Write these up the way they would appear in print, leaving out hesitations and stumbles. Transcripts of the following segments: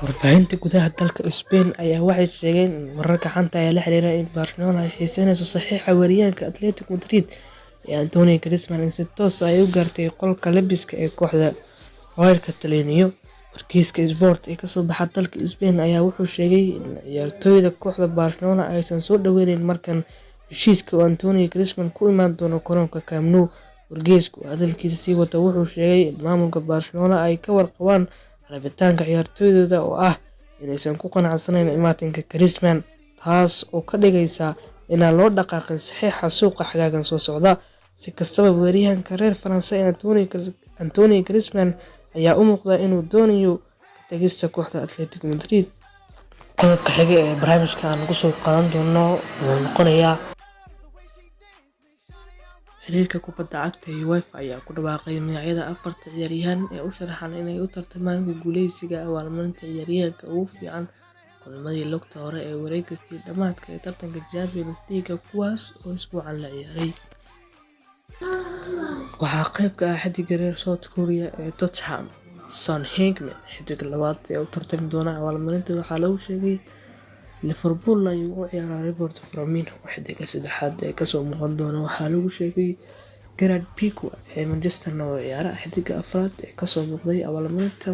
Warbaahinta gudaha dalka Spain ayaa waxay sheegeen in wararka xanta ah ee la xiriira in Barcelona ay xiiseyneyso saxiixa weeraryahanka Atletico Madrid ee Antoine Griezmann in si toos ah ay u gaartay qolka labiska ee kooxda Real Catalonia. Wargeyska Sport ee kasoo baxa dalka Spain ayaa wuxuu sheegay in ciyaartoyda kooxda Barcelona aysan soo dhaweyneyn markan heshiiska uu Antoine Griezmann ku imaan doono garoonka Camp Nou. Wargeysku oo hadalkiisa sii wata wuxuu sheegay in maamulka Barcelona ay ka warqabaan rabitaanka ciyaartoydooda oo ah inaysan ku qanacsanayn imaatinka Griezmann, taas oo ka dhigaysa inaan loo dhaqaaqin saxiixa suuqa xagaagan soo socda. Si kastaba, weeraryahanka reer Faransa ee Antoine Griezmann ayaa u muuqda inuu doonayo ka tagista kooxda Atletico Madrid. Qodobka xiga ee barnaamijka aan kusoo qaadan doono wuxuu noqonayaa: Xiriirka kubadda cagta ee UEFA ayaa ku dhawaaqay magacyada afarta ciyaaryahan ee u sharaxan inay u tartamaan ku guuleysiga abaalmarinta ciyaaryahanka ugu fiican kulamadii lugta hore ee wareegga sideed-dhamaadka ee tartanka Champions League, kuwaas oo isbuucan la ciyaaray. Waxaa qayb ka ah xiddiga reer South Korea ee Tottenham, Son Heung-min. Xiddiga labaad ee u tartami doona abaalmarinta waxaa lagu sheegay Liverpool ayuu u ciyaaraa Roberto Firmino. Xiddiga saddexaad ee kasoo muuqan doona waxaa lagu sheegay Gerard Pique ee Manchester-na u ciyaara. Xiddiga afraad ee kasoo muuqday abaalmarinta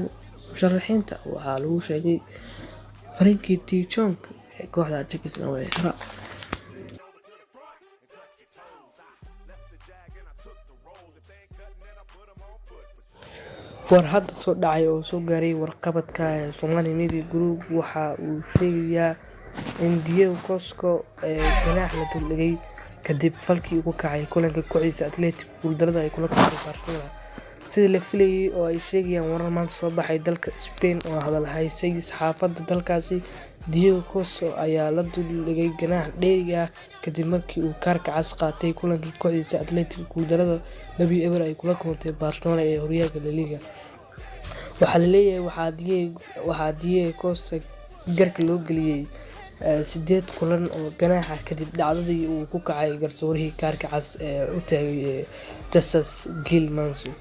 musharaxiinta waxaa lagu sheegay Frenkie de Jong ee kooxda Ajax-na u ciyaara. War hadda soo dhacay oo soo gaaray warqabadka Somali Media Group waxa uu sheegayaa in Diego Costa ee ganaax la duldhigay kadib falkii uu ku kacay kulanka kooxdiisa Atletico guuldarada ay kula kulantay Barcelona. Sida la filayay oo ay sheegayaan warar maanta soo baxay dalka Spain oo hadal haysay saxaafadda dalkaasi, Diego Costa ayaa la duldhigay ganaax dheeri ah kadib markii uu kaarka cas qaatay kulankii kooxdiisa Atletico guuldarada 2-0 ay kula kulantay Barcelona ee horyaalka La Liga. Waxaa la leeyahay waxaa Diego Costa garka loo geliyay 8 kulan oo ganaax ah kadib dhacdadii uu ku kacay garsoorihii kaarka cas ee u taagay Jesús Gil Manzano.